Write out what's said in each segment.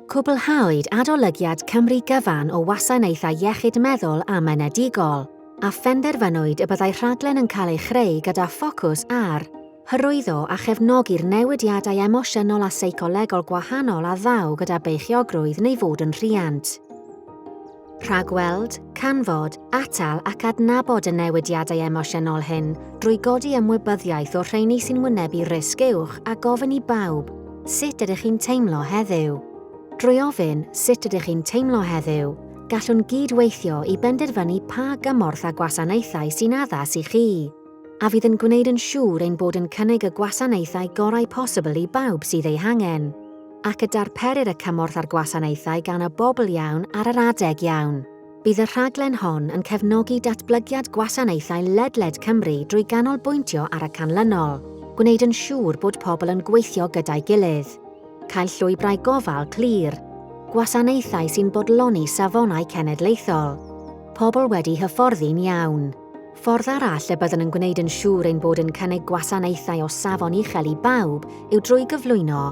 Cwblhawyd adolygiad Cymru gyfan o wasanaethau iechyd meddwl amenedigol, a phenderfynwyd y byddai rhaglen yn cael ei chreu gyda ffocws ar hyrwyddo a chefnogi'r newidiadau emosiynol a seicolegol gwahanol a ddaw gyda beichiogrwydd neu fod yn rhiant. Rhagweld, canfod, atal ac adnabod y newidiadau emosiynol hyn drwy godi ymwybyddiaeth o'r rheini sy'n wynebu risg uwch a gofyn i bawb, 'Sut ydych chi'n teimlo heddiw? Drwy ofyn, 'Sut ydych chi'n teimlo heddiw? gallwn gyd-weithio i benderfynu pa gymorth a gwasanaethau sy'n addas i chi, a fydd yn gwneud yn siŵr ein bod yn cynnig y gwasanaethau gorau posibl i bawb sydd eu hangen. Ac y darperir y cymorth a'r gwasanaethau gan y bobl iawn ar yr adeg iawn. Bydd y rhaglen hon yn cefnogi datblygiad gwasanaethau ledled Cymru drwy ganolbwyntio ar y canlynol, gwneud yn siŵr bod pobl yn gweithio gyda'i gilydd, cael llwybrau gofal clir, gwasanaethau sy'n bodloni safonau cenedlaethol, pobl wedi hyfforddi'n iawn. Ffordd arall y byddwn yn gwneud yn siŵr ein bod yn cynnig gwasanaethau o safon uchel i bawb yw drwy gyflwyno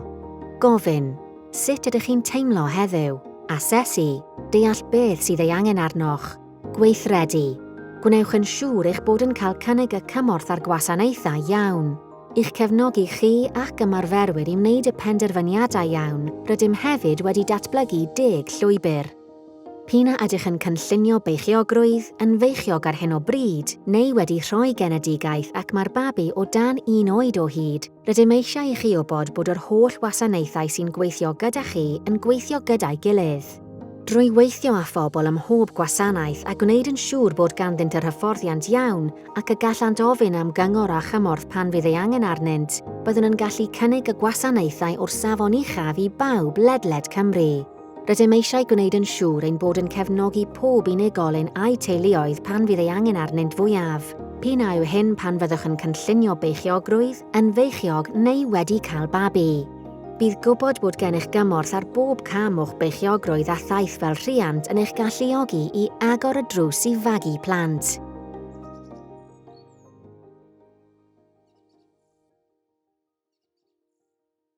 Gofyn, 'Sut ydych chi'n teimlo heddiw? Asesu, deall beth sydd ei angen arnoch. Gweithredu, gwnewch yn siŵr eich bod yn cael cynnig y cymorth a'r gwasanaethau iawn. I'ch cefnogi chi ac ymarferwyr i wneud y penderfyniadau iawn, rydym hefyd wedi datblygu deg llwybr. P'un a ydych yn cynllunio beichiogrwydd, yn feichiog ar hyn o bryd, neu wedi rhoi genedigaeth ac mae'r babi o dan un oed o hyd, rydym eisiau i chi wybod bod yr holl wasanaethau sy'n gweithio gyda chi yn gweithio gyda'i gilydd. Drwy weithio â phobl ym mhob gwasanaeth a gwneud yn siŵr bod ganddynt yr hyfforddiant iawn ac y gallant ofyn am gyngor a chymorth pan fydd ei angen arnynt, byddwn yn gallu cynnig y gwasanaethau o'r safon uchaf i bawb ledled Cymru. Rydym eisiau gwneud yn siŵr ein bod yn cefnogi pob unigolyn a'u teuluoedd pan fydd ei angen arnynt fwyaf, p'un a yw hyn pan fyddwch yn cynllunio beichiogrwydd, yn feichiog neu wedi cael babi. Bydd gwybod bod gennych gymorth ar bob cam o'ch beichiogrwydd a thaith fel rhiant yn eich galluogi i agor y drws i fagu plant.